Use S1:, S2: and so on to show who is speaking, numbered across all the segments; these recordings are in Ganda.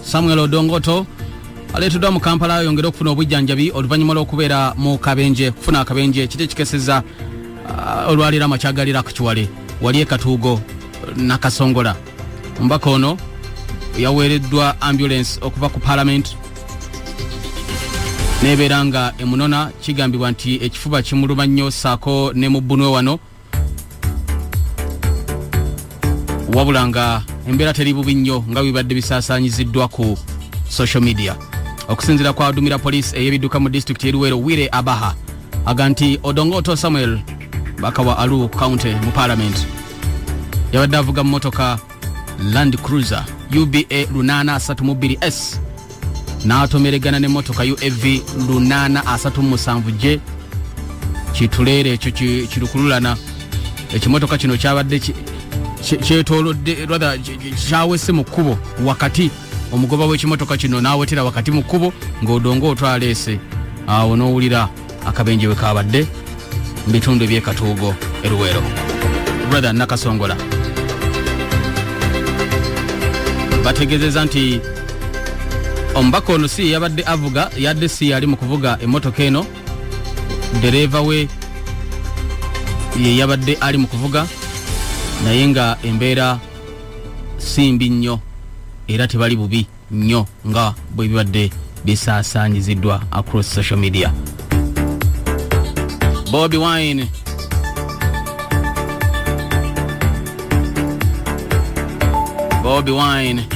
S1: Samuel Odongoto aleeteddwa mu Kampala ayongere okufuna obujjanjabi oluvannyuma lw'okubeera mu kabenje, kufuna akabenje kiti ekikeseza olwaleero amakyagalira ku Kiwale wali e Katuugo Nakasongola. Omubaka ono yaweereddwa ambulance okuva ku parliament nebeera nga emunona. Kigambibwa nti ekifuba kimuluma nnyo saako ne mu bbunwe wano, wabula nga embeera teri bubi nnyo nga bibadde bisaasaanyiziddwa ku social media. Okusinziira kwa adumira poliisi ey'ebidduka mu disitulikiti y'e Luweero, Wire Abaha, aga nti Odongoto Samuel baka wa Alu County mu parliament yabadde avuga mmotoka Land Cruiser UBA 832 S n'atomeregana n'emmotoka UAV 837 J kituleera ekyo kirukululana. Ekimotoka kino kyabadde kyetoolodde, rather kyawese mu kkubo wakati. Omugoba w'ekimotoka kino n'awetera wakati mu kkubo ng'Odongo otwaleese awo n'owulira akabenje we kabadde mu bitundu eby'e Katuugo e Luweero, rather Nakasongola. Bategeezezza nti omubaka ono si yabadde avuga, yadde si yali mu kuvuga emmotoka eno, ddereeva we ye yabadde ali mu kuvuga, naye nga embeera si mbi nnyo era tebali bubi nnyo nga bwe bibadde bisaasaanyiziddwa across social media. Bobi Wine Bobi Wine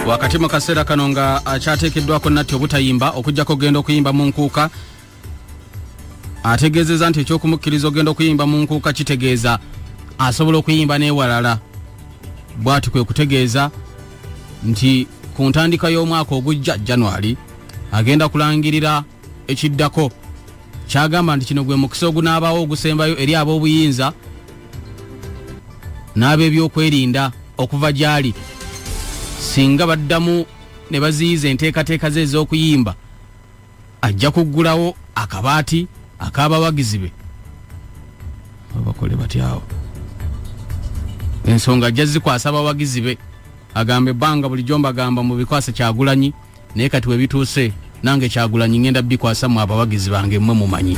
S1: wakati mu kaseera kano nga akyateekeddwako natti obutayimba okujjako okugenda okuyimba mu nkuuka, ategeezezza nti ekyokumukkiriza okugenda okuyimba mu nkuuka kitegeeza asobola okuyimba n'ewalala. Bw'ati kwe kutegeeza nti ku ntandika y'omwaka ogujja January agenda kulangirira ekiddako, kyagamba nti kino gwe mukisa ogunaabaawo ogusembayo eri ab'obuyinza n'ab'ebyokwerinda okuva gy'ali. Singa baddamu ne baziyiza enteekateeka ze ez'okuyimba, ajja kuggulawo akabaati ak'abawagizi be bakole batyawo ensonga ajja zikwasa abawagizi be, agamba ebbanga bulijjo mbagamba mubikwase Kyagulanyi, naye kati webituuse nange Kyagulanyi ngenda bikwasa mu abawagizi bange mmwe mumanyi.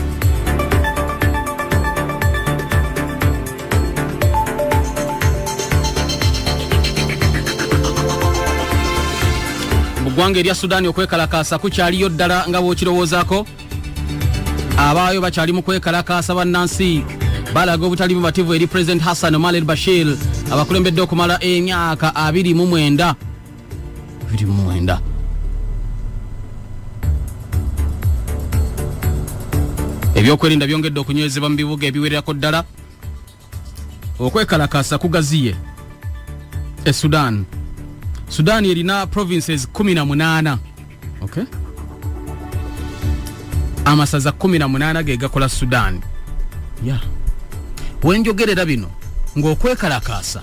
S1: Mu ggwanga erya Sudaani okwekalakaasa kukyaliyo ddala nga bw'okirowoozaako. Abaayo bakyali mu kwekalakaasa. Bannansi balaga obutali bumativu eri President Hassan Omar El Bashir abakulembedde okumala emyaka 29. 29. Ebyokwerinda byongedde okunywezebwa mu bibuga ebiwererako ddala. Okwekalakaasa kugaziye e Sudan. Sudan erina provinces 18, okay? Amasaza 18 ge gakola Sudan. Yeah. Wenjogerera bino ng'okwekalakaasa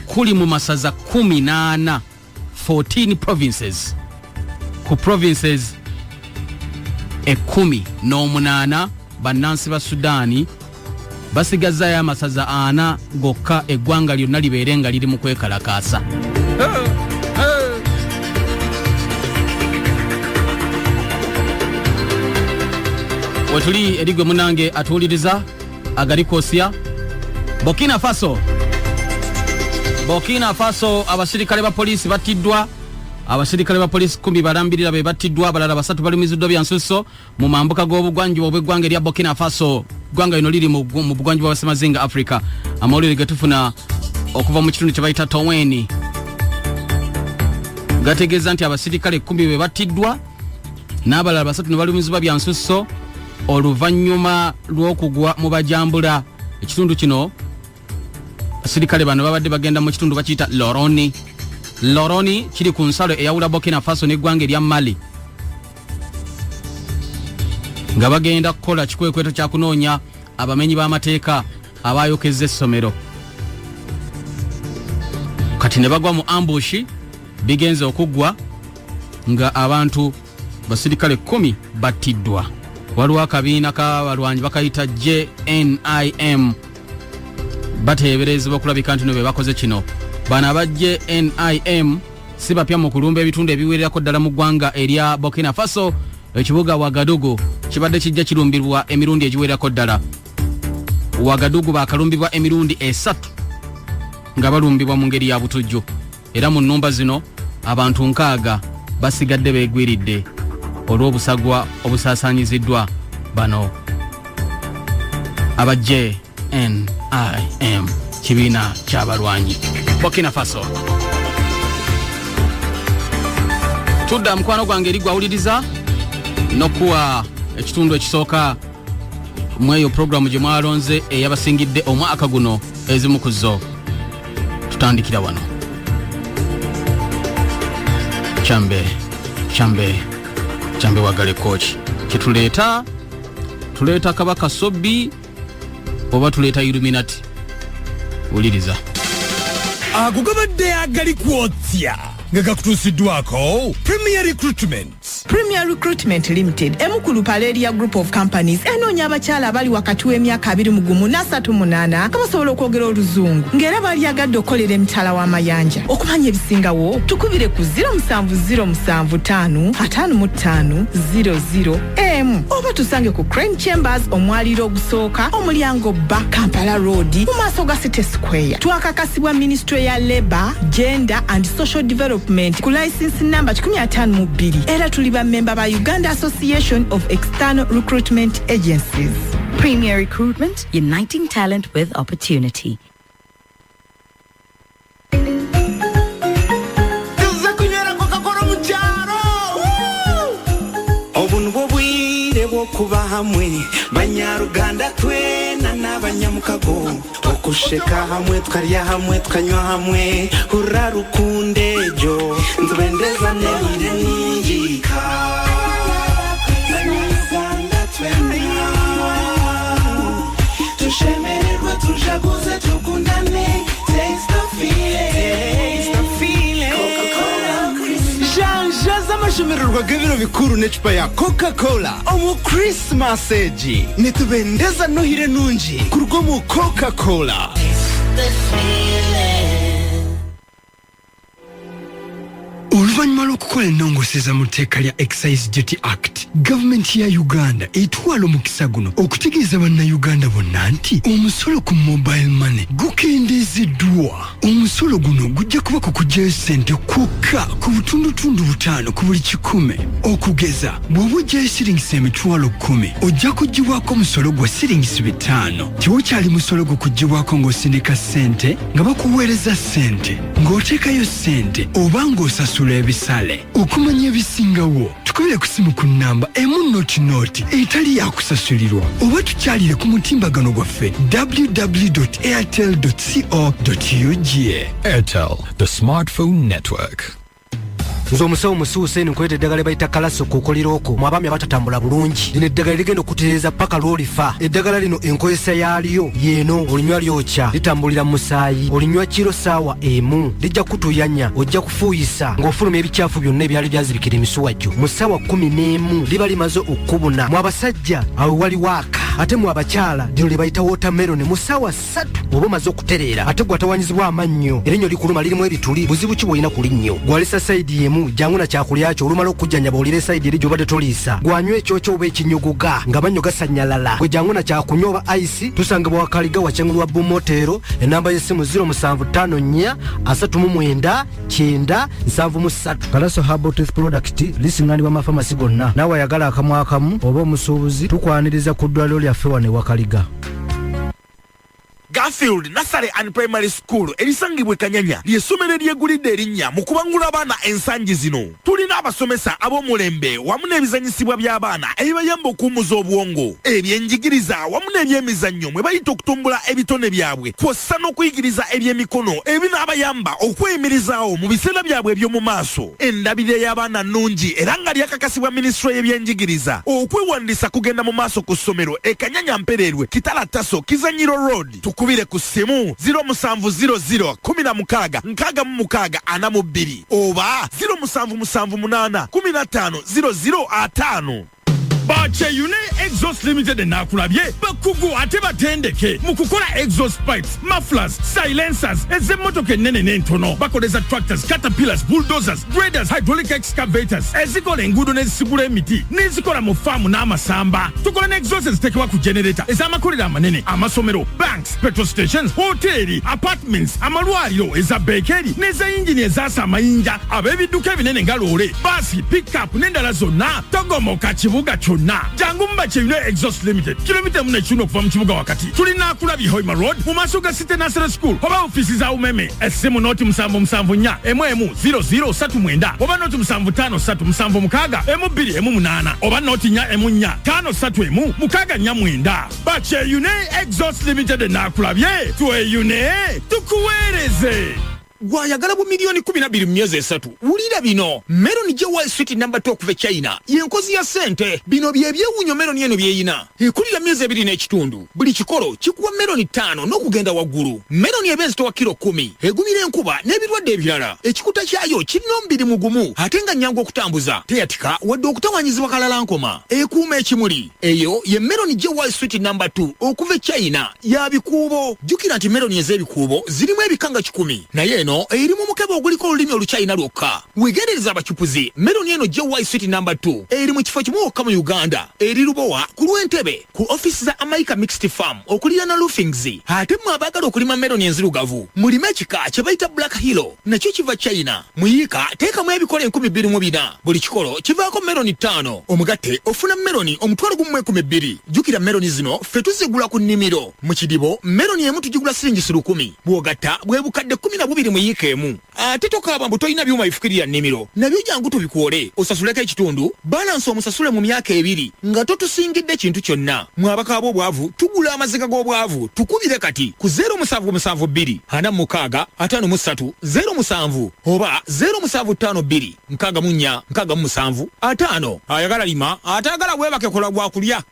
S1: kuli mu masaza 14, 14 provinces. Ku provinces 18 bannansi ba Sudaani basigazzayo amasaza 4 gokka eggwanga lyonna libeere nga liri mu kwekalakaasa. Wetuli erigwe munange atuwuliriza agarikosya Burkina Faso. Burkina Faso abasirikale ba poliisi battiddwa. Abasirikale ba poliisi 10 balambirira be battiddwa, abalala 3 balumiziddwa bya nsusso mu mambuka g'obugwanjuba obw'eggwanga erya Burkina Faso. Eggwanga lino liri mu bugwanjuba bwa Semazinga Africa. Amawulire ge tufuna okuva mu kitundu kye bayita Toweni gategeeza nti abasirikale 10 be battiddwa n'abalala 3 ne balumizibwa bya nsusso oluvannyuma lw'okugwa mu bajambula. Ekitundu kino abasirikale bano babadde bagenda mu kitundu bakiyita Loroni. Loroni kiri ku nsalo eyawula Burkina Faso n'eggwanga erya Mali, nga bagenda kukola kikwekweto kya kunoonya abamenyi b'amateeka abayokezza essomero, kati ne bagwa mu ambushi. Bigenze okuggwa nga abantu basirikale 10 battiddwa. Waliwo akabiina k'abalwanyi bakayita JNIM, bateeberezebwa okulabika nti no be bakoze kino. Bano aba JNIM si bapya mu kulumba ebitundu ebiwererako ddala mu ggwanga erya Burkina Faso. Ekibuga Wagadugu kibadde kijja kirumbibwa emirundi egiwererako ddala. Wagadugu bakalumbibwa emirundi 3 nga balumbibwa mu ngeri ya butujju, era mu nnumba zino abantu 60 basigadde beegwiridde olw'obusagwa obusaasaanyiziddwa bano aba JNIM, kibiina ky'abalwanyi. Burkina Faso. Tudda mukwano gwange eri gwawuliriza n'okuwa ekitundu ekisooka mu eyo puroguramu gye mwalonze eyabasingidde omwaka guno. Ezimu ku zo tutandikira wano. Kyambe kyambe kyambe wagale koki kyetuleeta? Tuleeta Kabaka Sobbi oba tuleeta Illuminati? Wuliriza.
S2: Ago gabadde agali kwotya nga gakutuusiddwako Premier Recruitment.
S3: Premier Recruitment Limited, emu ku Lupaleria Group of Companies, enoonya abakyala abali wakati w'emyaka 21 n'38 nga basobola okwogera Oluzungu, ng'era balyagadde okukolera emitala w'amayanja. Okumanya ebisingawo, tukubire ku 07075 55 00 m oba tusange ku Crane Chambers, omwaliro ogusooka, omulyango ba Kampala Road, mu maaso ga City Square. Twakakasibwa Ministry ya Labour, Gender and Social Development ku license number 152, era tuli bammemba ba Uganda Association of External Recruitment Agencies.
S4: Premier Recruitment, uniting talent with opportunity.
S5: Tuza kunywera Coca-Cola mu cyaro. Obu nibwo bwire bwo kuba hamwe, banyaruganda twena n'abanyamukago, okusheka hamwe, tukarya hamwe, tukanywa hamwe. Hurra rukunde ejo ntubendeza nerire ningika. Banyaruganda twena tushemererwe, tujaguze, tukundane. Taste the feeling. Taste the feeling. Coca-Cola Christmas.
S6: Janja z'amashemererwa g'ebiro bikuru n'ecupa ya Coca-Cola omu Christmas egi. Nitubendeza nohire nungi kuruga omu Coca-Cola.
S5: The feeling.
S7: Oluvannyuma lw'okukola ennongooseza mu tteeka lya Excise Duty Act, gavumenti ya Uganda etwala omukisa guno okutegeeza bannayuganda bonna nti omusolo ku mobile money gukendeezeddwa. Omusolo guno gujja kuba ku kuggyayo ssente kwokka ku butundutundu 5 ku buli 100. Okugeza, bw'oba oggyayo siringisi 10,000, ojja kuggyibwako omusolo gwa siringisi 5. Tewakyali musolo gukuggyibwako ng'osindika ssente, nga bakuweereza ssente, ng'oteekayo ssente oba ng'osasula ebisale. Okumanya ebisingawo, tukubire ku simu ku nnamba 100 etali yakusasulirwa oba tukyalire ku mutimbagano gwaffe www airtel co ug.
S8: Airtel, the smartphone network.
S9: Nze omusawo Musuuse, nkuleeta eddagala lye bayita Kalaso kukolera okwo mu abaami abatatambula bulungi. Lino eddagala ligenda okutereeza paka lw'olifa. Eddagala lino enkozesa yaalyo yeeno: olinywa lyokya, litambulira mu musaayi. Olinywa kiro saawa 1, lijja kutuyanya, ojja kufuuyisa ng'ofulumya ebikyafu byonna ebyali byazibikira emisuwa gyo. Mu ssaawa 11 liba limaze okkubuna. Mu abasajja awo wali waaka, ate mu abakyala lino lye bayita watermelon, mu ssaawa 3 oba omaze okutereera. Ate gwatawanyizibwa amannyo, erinnyo likuluma, lirimu ebituli, buzibu ki bw'olina ku linnyo, gwalisa side emu, jangu na kyakulya kyo, olumala okujjanjaba olira e side eri gy'obadde toliisa. Gwanywa ekyokyo oba ekinyogoga nga mannyo gasanyalala, gwe jangu na kyakunywa oba ice. Tusangibwa Wakaliga, wakyengulwa Bumotero. Enamba y'essimu 0754 39 973. Kalaso Herbal Tooth Product lisiŋŋanibwa mafamasi gonna. Naawe ayagala akamu akamu oba omusuubuzi, tukwaniriza ku ddwaliro lyaffe wano e Wakaliga.
S2: Garfield Nursery and Primary School erisangibwa e Kanyanya ly'essomero eryegulidde erinnya mu kubangula abaana. Ensangi zino tulina abasomesa ab'omulembe wamu n'ebizanyisibwa by'abaana ebibayamba okuwummuza obwongo. Ebyenjigiriza wamu n'ebyemizannyo mwe bayita okutumbula ebitone byabwe, kw'ossa n'okuyigiriza ebyemikono ebinaabayamba okweyimirizaawo mu biseera byabwe eby'omu maaso. Endabirira y'abaana nnungi era nga lyakakasibwa minisitule y'ebyenjigiriza. Okwewandiisa kugenda mu maaso ku ssomero e Kanyanya, Mpererwe, Kitala Taso, Kizanyiro Road. Tukubire ku ssimu 0700 16 66 42 oba 0778 15 00 50. Bakyeyune Exhaust Limited naakulabye bakugu ate batendeke mu kukola exhaust pipes, mufflers, silencers ez'emmotoka ennene n'entono. Bakoleza tractors, caterpillars, bulldozers, graders, hydraulic excavators ezikola enguudo n'ezisigula emiti n'ezikola mu faamu n'amasamba. Tukola ne exhaust eziteekebwa ku generator ez'amakolero amanene, amasomero, banks, petrol stations, hoteeri, apartments, amalwaliro, eza beekeri n'eza yingini ezaasa amayinja, ab'ebidduka ebinene nga loole, baasi, pickup n'endala zonna. Togomoka kibuga kyonna, jangu mu Bakyeyune Exhaust Limited, kilomita emu n'ekitundu okuva mu kibuga wakati. Tulina Akulabye Hoima Road mu maaso ga City Nursery School oba ofiisi za Umeme. Essimu 077 4 11 00 39 oba 075 3 76 12 18 oba 0 4 14 5 3 1 6 4 9. Bakyeyune Exhaust Limited naakulabye, tweyune tukuweereze.
S10: Gwayagala bu miliyoni 12 mu myezi 3. Wulira bino, meloni JY Sweet namba 2 okuva e China yenkozi ya ssente. Bino bye byewuunyo meloni eno byeyina: ekulira myezi 2 n'ekitundu, buli kikolo kikuwa meloni 5 n'okugenda waggulu. Meloni eba ezitowa kilo 10, egumira enkuba n'ebirwadde ebirala. Ekikuta kyayo kirina omubiri mugumu ate nga nnyangu okutambuza, teyatika wadde okutawanyizibwa kalalankoma, ekuuma ekimuli. Eyo ye meloni JY Sweet namba 2 okuva e China ya bikuubo. Jjukira nti meloni ez'ebikuubo zirimu ebika nga 100, naye eno eri mu mukebe oguliko olulimi Oluchina lwokka. Wegendereza abacupuzi, meloni eno JY Sweet namba 2 eri mu kifo kimu wokka mu Uganda, eri Lubowa ku lw'Entebe ku ofisi za Amaika Mixed Farm okuliraana Roofings. Ate mmwe abaagala okulima meloni enzirugavu, mulime ekika kye bayita Black Hero, nakyo kiva China. Muyiika teekamu ebikolo 2400, buli kikolo kivaako meloni 5, omugatte ofuna meloni 10,012. Jjukira meloni zino ffe tuzigula ku nnimiro. Mu kidibo meloni emu tugigula siringisi 1000, bw'ogatta bwe bukadde 12 mu yiika emu. Ate tokaaba mbu tolina byuma bifukirira nnimiro, nabyo jangu tubikwole, osasuleko ekitundu, balance omusasule mu myaka 2 nga totusingidde kintu kyonna. Mwe abakaaba obwavu, tugula amaziga g'obwavu. Tukubire kati ku 0772 46 53 07 oba 0752 64 67 50. Ayagala lima, atayagala weebake, kola gwakulya.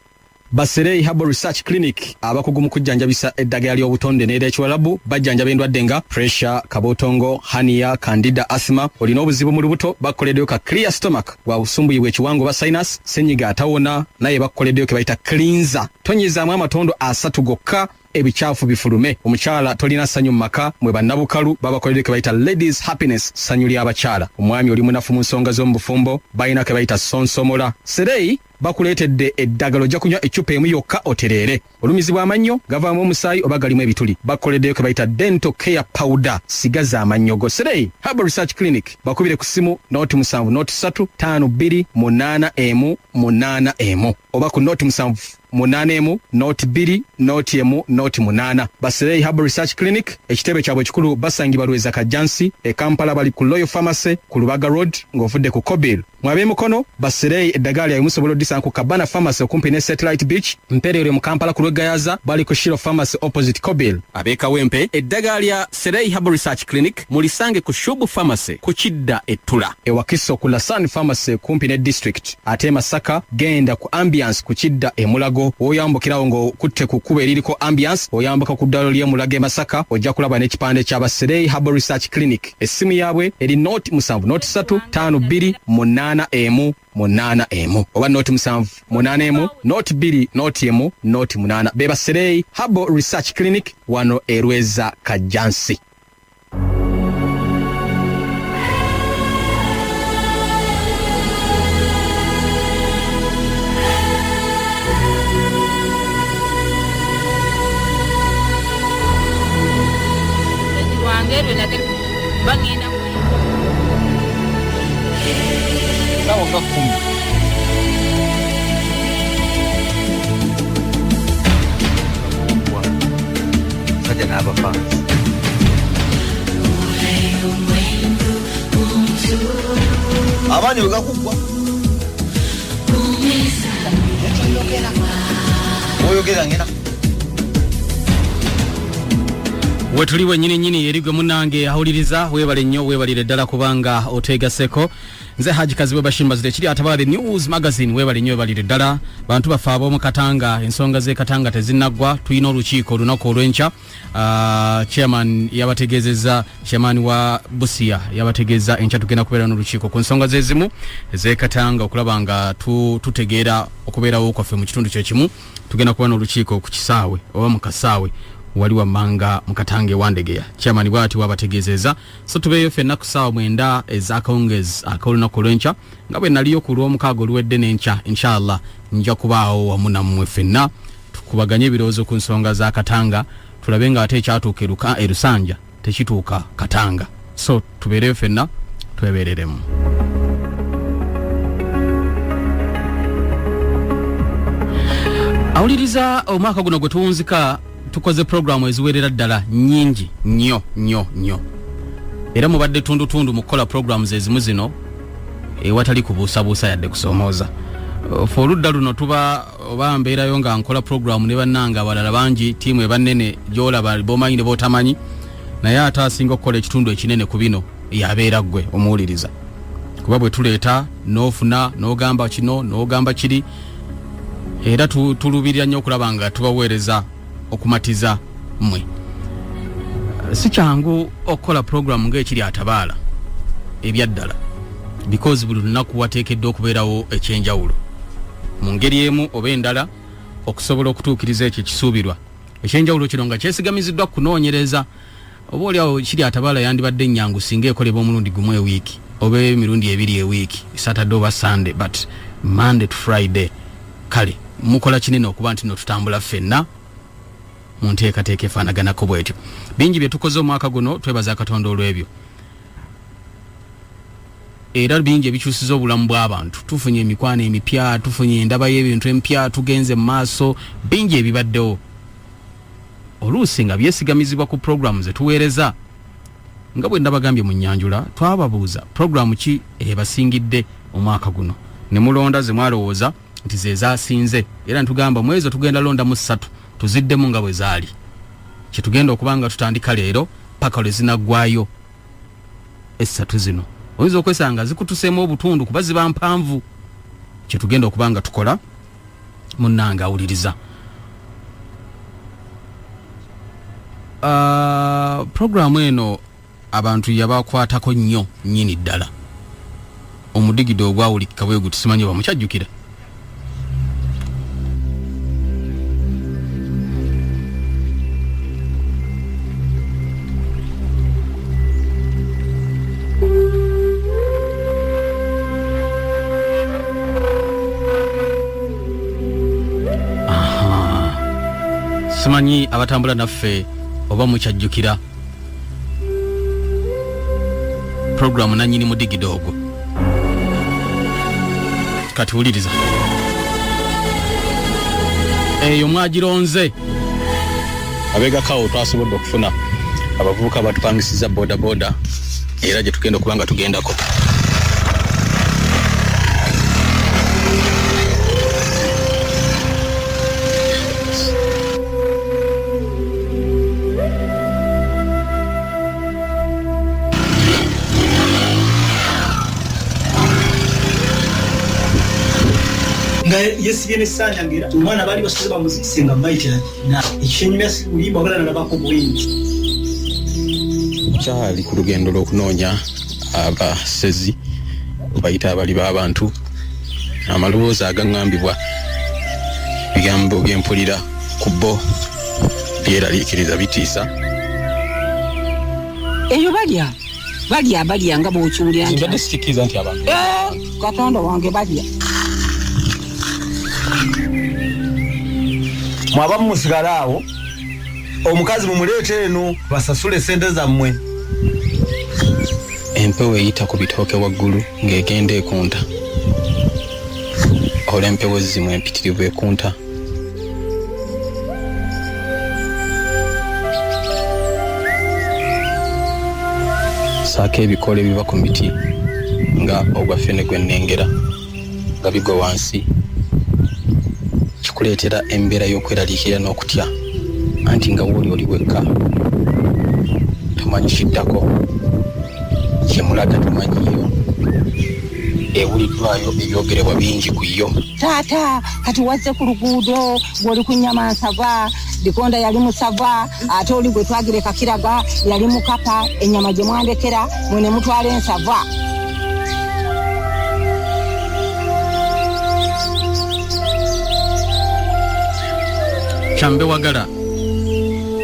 S1: Baserei Herbal Research Clinic, abakugu mu kujjanjabisa eddagala ly'obutonde n'ery'ekiwalabu, bajjanjaba endwadde nga pressure, kabotongo, hernia, candida, asthma. Olina obuzibu mu lubuto, bakoleddeyo ka clear stomach. Bwabusumbuyibwa ekiwango oba sinus, senyiga atawona, naye bakukoleddeyo ke bayita cleanser. Tonyezaamu amatondo 3 gokka, ebikyafu bifulume. Omukyala tolina ssanyu mu maka, mwe bannabukalu babakoledde ke bayita ladies happiness, ssanyu ly'abakyala. Omwami oli munafu mu nsonga z'omu bufumbo, balina ke bayita sonsomola. Serei bakuleetedde eddagala, ojja kunywa eccupa emu yokka otereere. Olumizibwa amannyo, gavaamu omusaayi oba galimu ebituli, bakukoleddeyo ke bayita dental care powder, sigaza amannyo go. Serei Herbal Research Clinic, bakubire ku ssimu 0 7 0 3 5 2 8 1 8 1 oba ku 0 7 8 1 0 2 0 1 0 8. Baserei Herbal Research Clinic, ekitebe kyabwe ekikulu basangibwa Lweza Kajjansi. E Kampala bali ku Loyal Pharmacy ku Lubaga Road ng'ovudde ku Kobil. Mwab'emukono, Baserei eddagala lyabwe musobola oddisanga ku Kabana Pharmacy okumpi ne Satellite Beach. Mpererwe mu Kampala ku lw'Egayaza bali ku Shiro Pharmacy opposite Kobil. Ab'e Kawempe, eddagala lya Serei Herbal Research Clinic mulisange ku Shubu Pharmacy ku kidda ettula. E Wakiso ku Lasan Pharmacy kumpi ne district. Ate e Masaka genda ku Ambiance ku kidda e Mulago, woyambukirawo ng'okutte ku kkubo eririko Ambiance, oyambuka ku ddwaliro ly'e Mulago e Masaka, ojja kulaba n'ekipande kya Baserei Herbal Research Clinic. Essimu yaabwe eri 0 7 0 3 5 2 8 1 8 1 oba 0 7 8 1 0 2 0 1 0 8. Be Baserei Herbal Research Clinic wano e Lweza Kajjansi.
S11: Wange byonna bagenda.
S1: Sawa nga 10.
S12: Sajja n'abafansi.
S13: Abaanyi bwe gakuggwa oyogera ngenda.
S1: Wetuli wenyini nyini eri gwe munange awuliriza, weebale nnyo, weebalire ddala kubanga oteegaseko. Nze Haji Kazibwe Bashir Mbazire, kiri Atabaala News Magazine. Weebale nnyo, weebalire ddala. Bantu baffe ab'omu Katanga, ensonga z'e Katanga tezinnaggwa. Tulina olukiiko olunaku olw'enkya. Chairman yabategeezezza, chairman wa Busia yabategeeza enkya tugenda kubeera n'olukiiko ku nsonga z'ezimu ez'e Katanga, okulaba nga tutegeera okubeerawo kwaffe mu kitundu kyekimu. Tugenda kuba n'olukiiko ku kisaawe oba mu kasaawe wali wammanga mu Katanga ewandegeya. Chairman bwati wabategeezezza, so tubeeyo ffenna ku ssaawa 9 ez'akawungeezi ak'olunaku olw'enkya, nga bwe naliyo ku lw'omukaaga oluwedde n'enkya inshallah nja kubaawo wamu nammwe ffenna tukubaganye ebirowoozo ku nsonga za Katanga, tulabe nga ate ekyatuuka e Lusanja tekituuka Katanga. So tubeereyo ffenna, twebeereremu. Awuliriza, omwaka guno gwe tuwunzika tukoze pulogulaamu eziwerera ddala nnyingi nnyo nnyo nnyo, era mubadde tundutundu mu kukola pulogulaamu ezimu zino ewatali kubuusabuusa yadde kusoomooza. Fe oludda luno tuba oba mbeerayo nga nkola pulogulaamu ne bannange abalala bangi, ttiimu eba nnene gy'olaba b'omanyi ne b'otamanyi, naye ate asinga okukola ekitundu ekinene ku bino yabeera ggwe omuwuliriza, kuba bwe tuleeta n'ofuna n'ogamba kino n'ogamba kiri, era tulubirira nnyo okulaba nga tubaweereza okumatiza mmwe. Si kyangu okukola pulogulaamu ng'ekiri Atabaala ebyaddala, because buli lunaku wateekeddwa okubeerawo ekyenjawulo mu ngeri emu oba endala okusobola okutuukiriza ekyo ekisuubirwa. Ekyenjawulo kino nga kyesigamiziddwa kunoonyereza. Oba oli awo kiri Atabaala yandibadde ennyangu singa ekolebwa omulundi gumu ewiiki oba emirundi ebiri ewiiki, Saturday oba Sunday, but Monday to Friday kale mukola kinene okuba nti no tutambula ffenna mu nteekateeka efaanaganako bwetyo. Bingi bye tukoze omwaka guno, twebaza Katonda olw'ebyo, era bingi ebikyusiza obulamu bw'abantu. Tufunye emikwano emipya, tufunye endaba y'ebintu empya, tugenze mu maaso, bingi ebibaddewo oluusi nga byesigamizibwa ku pulogulaamu ze tuweereza. Nga bwe nabagambye mu nnyanjula, twababuuza pulogulaamu ki ebasingidde omwaka guno, ne mulonda ze mwalowooza nti ze zaasinze, era ne tugamba mu ezo tugenda londamu 3 tuziddemu nga bwe zaali. Kye tugenda okuba nga tutandika leero paka lwe zinaggwayo 3 zino. Oyinza okwesanga zikutuseemu obutundu kuba ziba mpanvu. Kye tugenda okuba nga tukola munnange awuliriza. Pulogulaamu eno abantu yabakwatako nnyo nnyini ddala. Omudigido ogwawulikika bwe guti, simanyi oba mukyajjukira. Simanyi abatambula naffe oba mukyajjukira programu nanyini mudigido ogwo. Kati wuliriza eyo mwagironze. Abegakawo twasobodde okufuna abavubuka batupangisiza bodaboda, era gye tugenda okuba nga tugendako.
S14: Nga yesibye n'essaanya ng'era omwana baali basuze bamuziise nga mayiti agirina. Ekyo kyenyumya si bulimba wabula nalabako bwenti.
S1: Kyali ku lugendo lw'okunoonya abasezi bayita abali b'abantu. Amaloboozi agaŋŋambibwa, bigambo bye mpulira ku bo byeraliikiriza, bitiisa.
S15: Eyo balya balya balya nga bw'okiwulira nti
S1: Mbadde sikikkiriza nti abantu
S15: Katonda wange balya.
S13: Mwaba mumusigale awo, omukazi mumuleete eno basasule sente zammwe.
S1: Empewo eyita ku bitooke waggulu ng'egenda ekunta, olw'empewo ezzimu empitirivu ekunta. Saako ebikoola ebiva ku miti nga ogwa ffene gwe nnengera nga bigwa wansi, kikuleetera embeera y'okweraliikirira n'okutya Anti nga wooli oli wekka, tomanyi kiddako, kyemulaga tomanyiyo, ewuliddwayo ebyogerebwa bingi ku yo.
S15: Taata, kati wazze ku luguudo gw'oli ku nnyama nsava, Dikonda yali musava, ate oli gwe twagireka Kiraga yali mukapa, ennyama gye mwandekera mwe ne mutwala ensava.
S1: Kyambe Wagala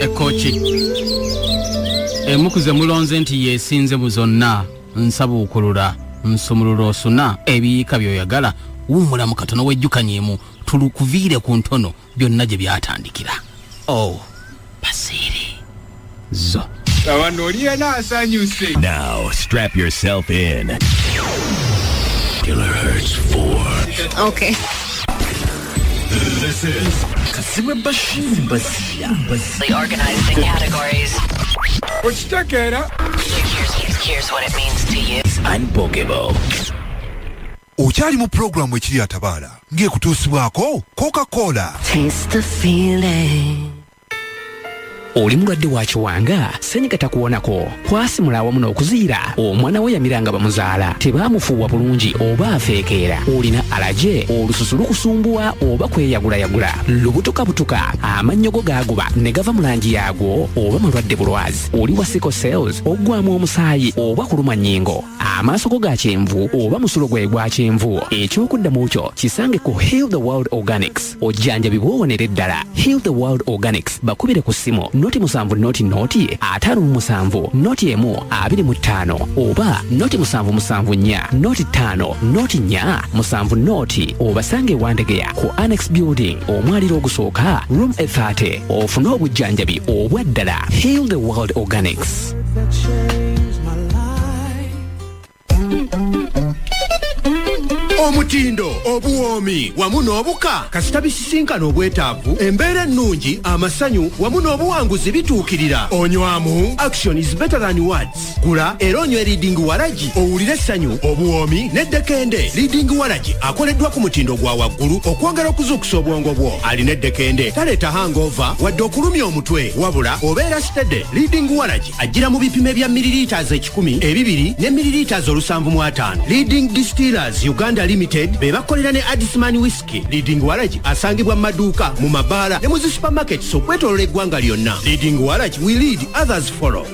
S1: Ekooki emu ku ze mulonze nti yeesinze mu zonna, nsabuukulula nsumulula osuna ebiyiika by'oyagala, wummulamu katono wejjukanyeemu tulukuviire ku ntono byonna gye byatandikira. Oh, Basiiri zo.
S16: Wano oli yena asanyuse.
S17: Now strap yourself in. Killer Hurts 4.
S18: Okay.
S17: This is Kasima Bashir Bazia.
S18: They organize the categories.
S16: Okitegeera?
S18: Here's what it means to you.
S17: It's unbookable.
S19: Okyali mu pulogulaamu Ekiri Atabaala ng'ekutuusibwako Coca-Cola.
S4: Taste the feeling.
S20: Oli mulwadde wa kiwanga, senyiga takuwonako, kwasimula awamu n'okuziyira, omwana we yamira nga bamuzaala tebaamufuuwa bulungi oba afeekeera, olina alaje, olususu lukusumbuwa oba kweyagulayagula, lubutukabutuka, amannyo go gaaguba ne gava mu langi yaagwo, oba mulwadde bulwazi, oli wa sickle cells, oggwamu omusaayi oba kulumwa nnyingo, amaaso go ga kyenvu oba musulo gwe gwa kyenvu. Ekyokuddamu kyo kisange ku Heal the World Organics, ojjanjabibwa owonere ddala. Heal the World Organics, bakubire ku ssimu 070 0 57 01 25 oba 077 4 05 04 70, obasange Wandegeya ku Annex Building, omwaliro ogusooka, room A30, ofune obujjanjabi obwa ddala. Heal the World Organics.
S6: Omutindo, obuwoomi wamu n'obuka kasita bisisinkana obwetaavu, embeera ennungi, amasanyu wamu n'obuwanguzi bituukirira. Onywamu action is better than words. Gula era onywe Leading Waragi, owulire essanyu, obuwoomi n'eddekende. Leading Waragi akoleddwa ku mutindo gwa waggulu okwongera okuzuukusa obwongo bwo. Alina eddekende, taleeta hangover wadde okulumya omutwe, wabula obeera steady. Leading Waragi ajjira mu bipimo ebya milliliters 100, 2 ne milliliters 75. Leading Distillers Uganda Limited be bakolera ne Addisman Whisky. Leading Waragi asangibwa mu maduuka, mu mabaala ne mu zi supermarkets okwetoolola eggwanga lyonna. Leading Waragi, we lead, others follow.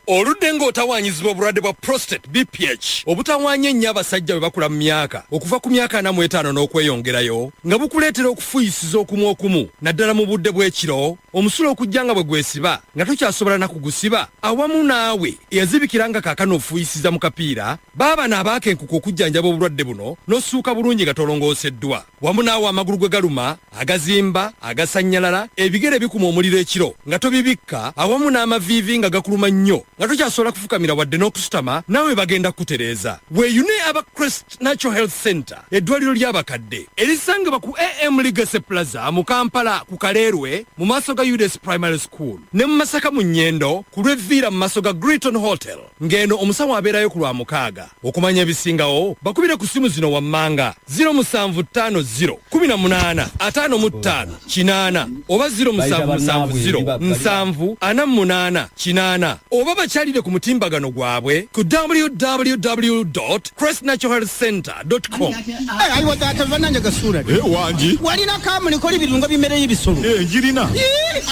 S21: Oludde ng'otawaanyizibwa obulwadde bwa prostate BPH obutawaanya ennyo abasajja bwe bakula mu myaka okuva ku myaka 45 n'okweyongerayo, nga bukuleetera okufuyisiza okumu okumu naddala mu budde bw'ekiro, omusulo okujja nga bwe gwesiba nga tokyasobola na kugusiba, awamu naawe eyazibikira nga kaakano ofuyisiza mu kapiira. Baabano abaakenkuka okujjanjaba obulwadde buno n'osuuka bulungi nga tolongooseddwa, wamu naawe amagulu gwe galuma, agazimba, agasannyalala, ebigere bikuma omuliro ekiro nga tobibikka, awamu n'amaviivi nga gakuluma nnyo nga tokyasobola kufukamira wadde n'okusutama, naawe bagenda kukutereeza. Weeyune aba Crest Natural Health Center, eddwaliro ly'abakadde erisangibwa ku AM Legacy Plaza mu Kampala ku Kaleerwe mu maaso ga UDS Primary School, ne mu Masaka mu Nnyendo ku lw'Evviira mu maaso ga Greeton Hotel, ng'eno omusawo abeerayo ku Lwamukaaga. Okumanya ebisingawo bakubire ku ssimu zino wammanga: 0750 18 55 8 oba 0770 7 48 8, oba bakyalire ku mutimbagano gwabwe ku www.crestnaturalhealthcenter.com.
S22: Ayiwa taata, bannange gasuula.
S16: Wangi.
S22: Walina kamuli kola ebirungo bimereyo ebisolo?
S16: Njirina.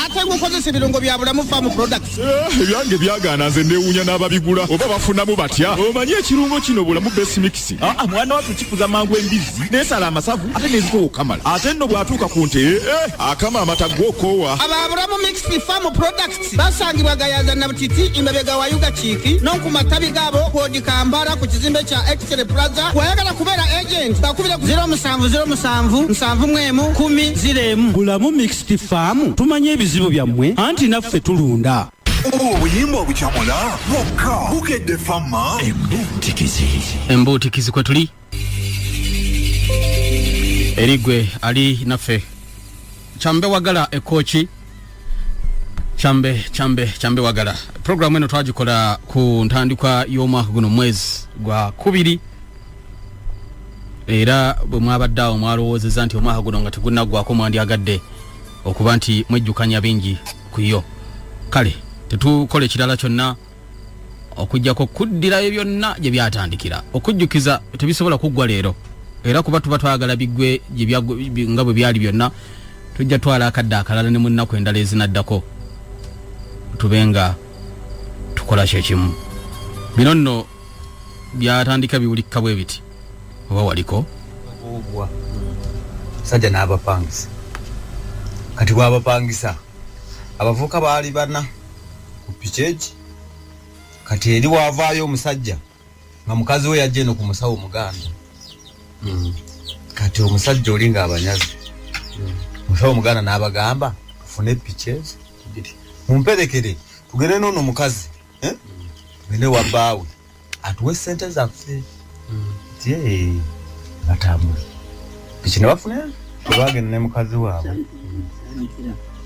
S22: Ate ngukozesa ebirungo bya Bulamu Farm Products.
S16: Ebyange byagaana, nze newuunya n'ababigula oba bafunamu batya. Omanyi ekirungo kino Bulamu Best Mix? Aa, mwana wattu, kikuza mangu embizzi nesala amasavu ate nezitowa okukamala, ate nno bw'atuuka ku nte akama amata g'okoowa.
S22: Aba Bulamu Mixed Farm Products basangibwa Gayaza Nabutiti emabega wa Yuga Kiiki, n'oku matabi gaabo kwodi Kampala ku kizimbe kya Excel Plaza. Wayagala kubeera agent, bakubira ku 0707 71 10 01.
S23: Bulamu Mixed Farm, tumanye ebizibu byammwe anti naffe tulunda.
S19: Obuyimba obukyamula bwokka bukedde fama
S17: Embuutikizi.
S1: Embuutikizi kwe tuli erigwe ali naffe Kyambe Wagala Ekooki. Kyambe, Kyambe, Kyambe Wagala. Puroguramu eno twagikola ku ntandikwa y'omwaka guno, mwezi gwa 2, era bwe mwabadde awo mwalowoozeza nti omwaka guno nga tegunaggwako mwandyagadde okuba nti mwejjukanya bingi ku yo. Kale tetukola ekirala kyonna okujjako kuddirayo byonna gye byatandikira. Okujjukiza tebisobola kuggwa leero, era kuba tuba twagala biggwe nga bwe byali byonna, tujja twala akadde akalala ne mu nnaku endala ezinaddako tube nga tukola kyekimu. Bino nno byatandika biwulikka bwe biti, oba waliko
S13: sajja n'abapangisa. Kati bw'abapangisa abavubuka baali bana ku piki. Kati eri waavaayo omusajja nga mukazi we yajja eno ku musawo omuganda. Kati omusajja oli ng'abanyazi, musawo omuganda n'abagamba tufune piki ezo mumperekere tugende n'ono omukazi, tugende wa bbaawe atuwe ssente zaffe. Ti batambula piki ne bafuna, tebagenda ne mukazi waabwe,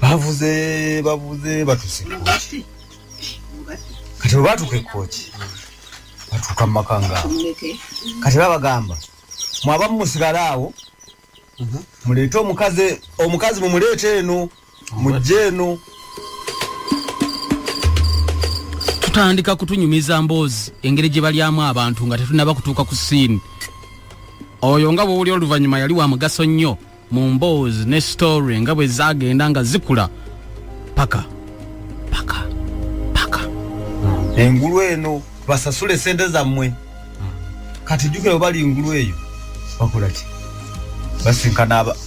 S13: bavuze bavuze batuuse Kooki. Kati bwe batuuka e Kooki batuuka mu maka ngaabo. Kati babagamba mwabamu musigale awo, muleete omukazi, omukazi mumuleete eno, mujje eno.
S1: Tutandika kutunyumiza mboozi engeri gye balyamu abantu nga tetunaba kutuuka ku scene. Oyo nga bw'owulira oluvannyuma yali wa mugaso nnyo mu mboozi ne story nga bwe zaagenda nga zikula paka paka paka
S13: engulu eno basasule sente zammwe. Kati jjukira bwe bali engulu eyo bakola ki?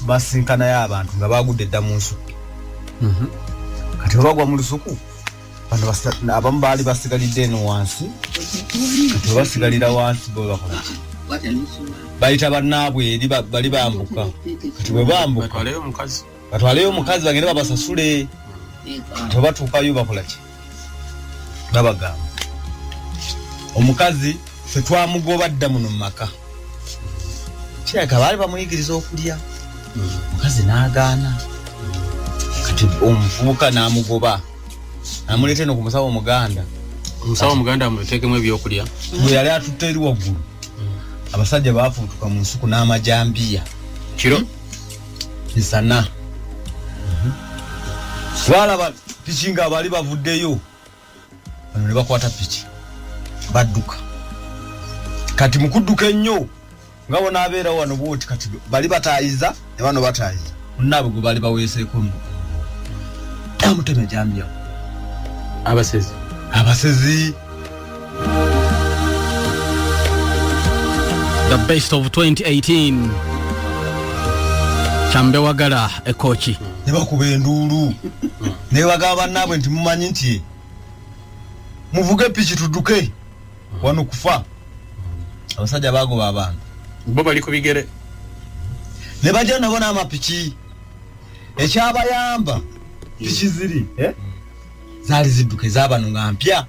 S13: Basinkanayo abantu nga bagudde dda mu nsuku. Kati bwe bagwa mu lusuku bano abamu baali basigalidde eno wansi. Kati bwe basigalira wansi bo bakola ki? Bayita bannaabwe eri bali bambuka. Kati bwe bambuka batwaleyo omukazi bagende babasasule. Kati bwe batuukayo bakola ki? Babagamba omukazi ffe twamugoba dda muno mu maka, kirabika baali bamuyigiriza okulya, omukazi n'agaana. Kati omuvubuka n'amugoba n'amuleeta eno ku musawo omuganda.
S1: Omusawo omuganda amuteekemu ebyokulya
S13: bwe yali atutte eri waggulu, abasajja baafuutuka mu nsuku n'amajambiya
S1: kiro
S13: misana. Baalaba piki nga baali bavuddeyo bano ne bakwata piki badduka. Kati mu kudduka ennyo nga bonaabeera wano bwoti, kati bali bataayiza ne bano bataayiza munnaabwe gwe baali baweeseeko amutema ejambiya.
S1: Abasezi
S13: abasezi.
S1: The best of 2018 Kyambewagala Ekoki.
S13: Ne bakuba enduulu ne bagamba bannaabwe nti mumanyi nti muvuge piki tudduke wano kufa. Abasajja bagoba abantu
S1: bo bali ku bigere
S13: ne bajja nabo n'amapiki. Ekyabayamba piki ziri zaali zidduka, ez'abano nga mpya,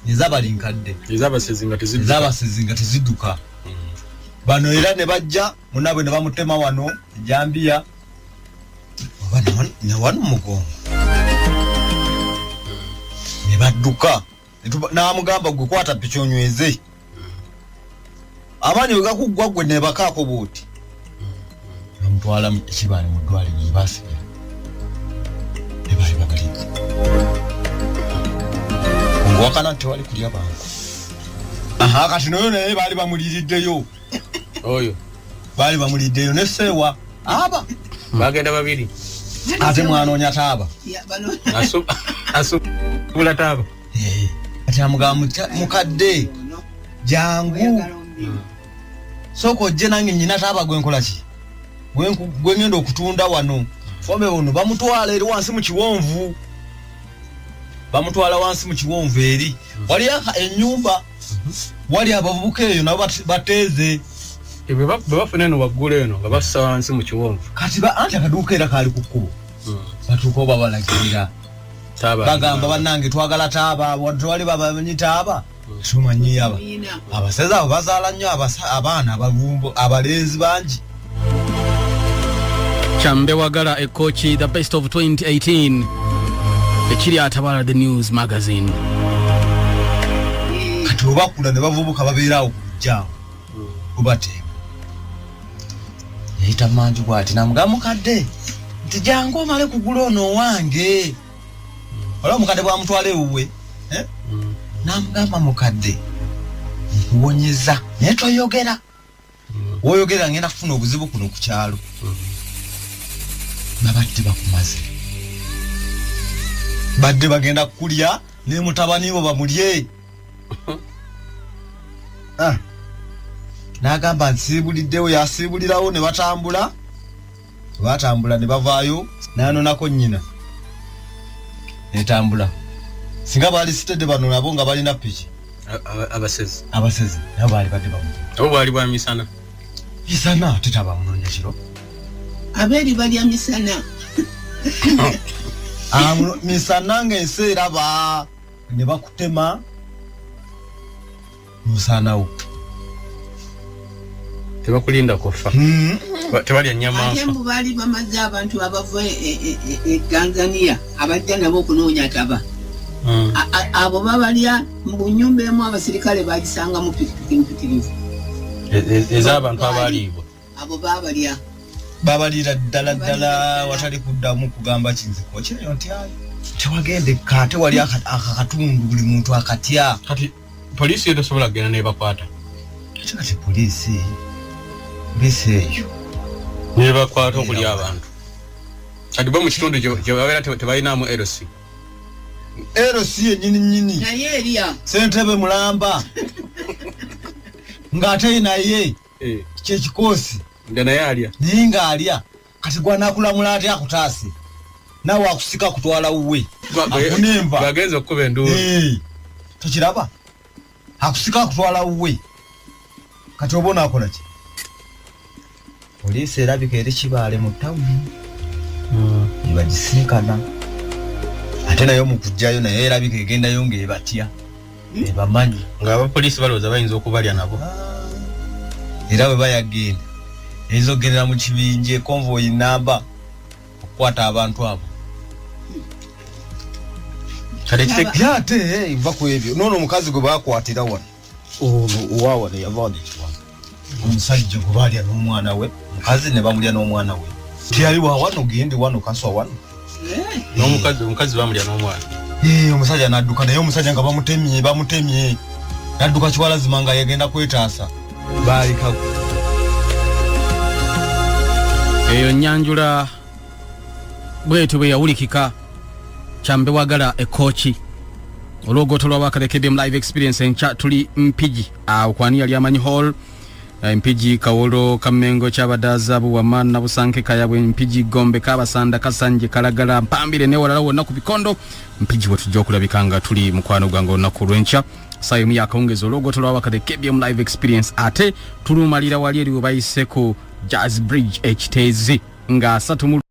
S13: ezabali nkadde,
S1: ez'abasezi
S13: nga tezidduka. Bano era ne bajja munnaabwe ne bamutema wano ejambiya oba ne wano mugongo ne badduka. N'amugamba gwe kwata piki onyweze, amaanyi we gakuggwa gwe nebakaako bwoti. Bamutwala ekibaani mu ddwaliro ne basigala ne baali babalidde ngwakana nti tewali kulya bantu. Aha, kati noyo naye baali bamuliriddeyo
S1: oyo
S13: baali bamuliddeyo ne seewa aba
S1: bagenda babiri
S13: ate mwanoonya taaba
S1: asubula taaba.
S13: Kati amugamba mukadde jangu sooka ojje nange nyina taaba gwe nkola ki gwe ngenda okutunda wano. Fome ono bamutwala eri wansi mu kiwonvu, bamutwala wansi mu kiwonvu eri wali ennyumba, wali abavubuka eyo nabo bateeze
S1: bwe bafuna eno waggulu eno nga bassa wansi mu kiwonvu.
S13: Kati anti akaduuka era kaali ku kkubo, batuuka oba balagirira bagamba bannange twagala taaba, tewali babamanyi taaba tumanyi aba abasezi abo bazaala nnyo abaana abavumbo abalenzi bangi.
S1: Kyambewagala Ekoki, the best of 2018 ekiri atabala the news magazine.
S13: Kati obakula ne bavubuka babeera awo ku lujjaawo obateeka yayita manju bwati namugamba mukadde Nti jangu omale kugula ono owange. Olaba omukadde bwamutwala ewuwe, eh? N'amugamba, mukadde, nkuwonyeza naye toyogera. Woyogera ngenda kufuna obuzibu kuno ku kyalo. Babadde bakumaze, badde bagenda kukulya ne mutabani bo bamulye. Ah. N'agamba nsiibuliddewo, yasiibulirawo ne batambula. Batambula ne bavaayo, n'anonako nnyina netambula. Singa baali sitedde bano nabo nga balina piki.
S1: Abasezi.
S13: Abasezi nabo baali badde bamu.
S1: Abo bwali bwa misana.
S13: Misana, ate tabamunoonya kiro.
S3: Abeeri balya misana.
S13: Ah, misana ng'ensi eraba ne bakutema musaanawo.
S1: Tebakulinda kufa. Tebalya nnyama
S3: Ate
S1: nfa.
S3: mbu baali bamaze abantu abava e Tanzania abajja nabo okunoonya taba. Abo babalya mu nyumba emu, abasirikale bagisangamu pikipiki mpitirivu.
S1: Ez'abantu abaliibwa.
S3: Abo babalya.
S13: Babalira ddala ddala, watali kuddamu kugamba kinziko kyeyo nti ayi tewagendeka, ate wali akakatundu buli muntu akatya.
S1: Kati poliisi yo tosobola kugenda nebakwata?
S13: Ate kati poliisi eyo
S1: nebakwata okulya abantu. Kati bo mu kitundu gye babeera tebalinamu LC?
S13: LC yenyini nyini.
S3: Naye erya.
S13: Sentebe mulamba ng'ate naye kyekikoosi.
S1: Nga naye alya.
S13: Naye ng'alya. Kati gwanakulamula ate akutaase naawe akusika kutwala wuwe afune enva.
S1: Bagenza okukuba enduulu.
S13: Tokiraba, akusika akutwala wuwe. Kati oba onaakola ki? Poliisi erabika eri Kibaale mu tawuni nebagisinkana, ate nayo mu kujjayo naye erabika egendayo ng'ebatya, ebamanyi.
S1: Ng'abapoliisi balowooza bayinza okubalya nabo.
S13: Era bwe bayagenda eyinza okugendera mu kibinja, ekonvoyi namba, okukwata abantu abo.
S1: Kale
S13: Ye ate va ku ebyo, noono omukazi gwe bakwatira wano, ono owa wano yava wano ekiwanga, omusajja gwe baalya n'omwana we, mukazi ne bamulya n'omwana we, teyali wa wano, gende wano kaswa wano.
S1: N'omukazi, omukazi bamulya n'omwana.
S13: Omusajja n'adduka naye, omusajja nga bamutemye, bamutemye, n'adduka kiwalazima nga yagenda kwetaasa, baalika.
S1: Eyo nyanjula bwetyo bwe yawulikika. Kyambewagala ekooki olwogoto lwa Waka KBM Live Experience. Enkya tuli Mpigi awo kwani yali amanyi hall. Mpigi, Kawolo, Kamengo, Kyabadaza, Buwama, Nabusanke, Kayabwe, Mpigi, Gombe, Kabasanda, Kasanje, Kalagala, Mpambire newalala wonna ku bikondo. Mpigi wetujja okulabika nga tuli mukwano gwange olunaku olwenkya saa emu yakawungezi, olwogoto lwa Waka the KBM Live Experience. Ate tulumalira wali eri we bayise ku Jazz Bridge ekiteezi nga 30.